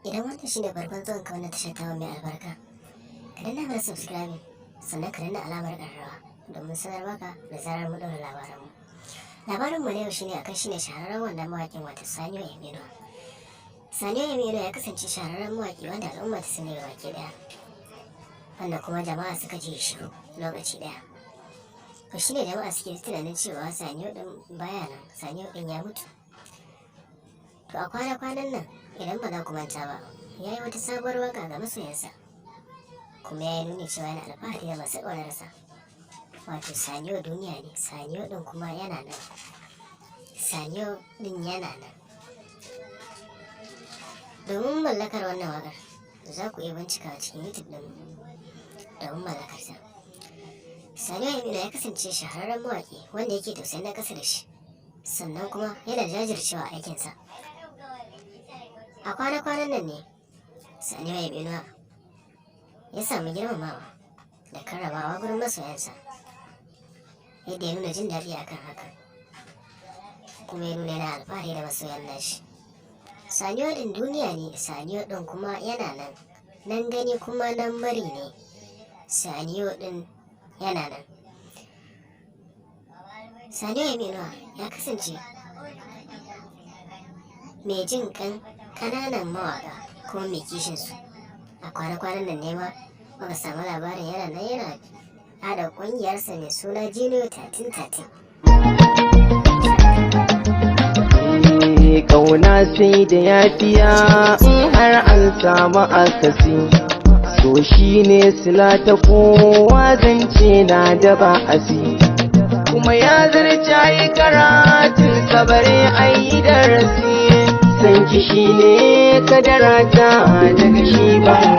Idan wannan shine farkon zuwan ka wannan tashar tamu mai albarka, ka danna mana subscribing, sannan ka danna alamar ƙararrawa domin sanar maka da zarar mu ɗaura labaranmu. Labarinmu na yau shine akan shine shahararren wannan mawaƙin, wato Saniyo M Inuwa. Saniyo M Inuwa ya kasance shahararren mawaƙi wanda al'umma ta sani baki ɗaya, wanda kuma jama'a suka ji shiru lokaci ɗaya. To, shine jama'a suke tunanin cewa Saniyo ɗin baya nan, Saniyo ɗin ya mutu. To, a kwana-kwanan nan, idan ba za ku manta ba, ya yi wata sabuwar waka ga masoyansa, kuma ya yi nuni cewa yana alfahari da masu ƙaunarsa. Wato Saniyo duniya ne, Saniyo ɗin kuma yana nan. Saniyo ɗin yana nan. Domin mallakar wannan waƙar, za ku iya bincika cikin YouTube ɗin domin mallakarta. Saniyo M Inuwa ya kasance shahararren mawaƙi wanda yake tausayin na ƙasa da shi, sannan kuma yana jajircewa aikinsa. A kwana-kwanan nan ne Saniyo M Inuwa ya samu girmamawa da karramawa gurin masoyansa, yadda ya nuna jin daɗi akan haka, kuma ya nuna yana alfahari da masoyan nashi. Saniyo ɗin duniya ne, Saniyo ɗin kuma yana nan, nan gani kuma nan bari ne, Saniyo ɗin yana nan. Saniyo M Inuwa ya kasance mai jin kan ƙananan mawaƙa kuma mai kishinsu. A kwana-kwanan nan ne ma muka samu labarin yana nan yana haɗa ƙungiyarsa mai suna Junior 1313. Ƙauna sai da yafiya in har an samu akasi. So shi ne sila ta kowa, zance na da ba'asi. Kuma ya zarce yi karatun sabare ayi darasi. San ki shi ne kadarata, daga shi ban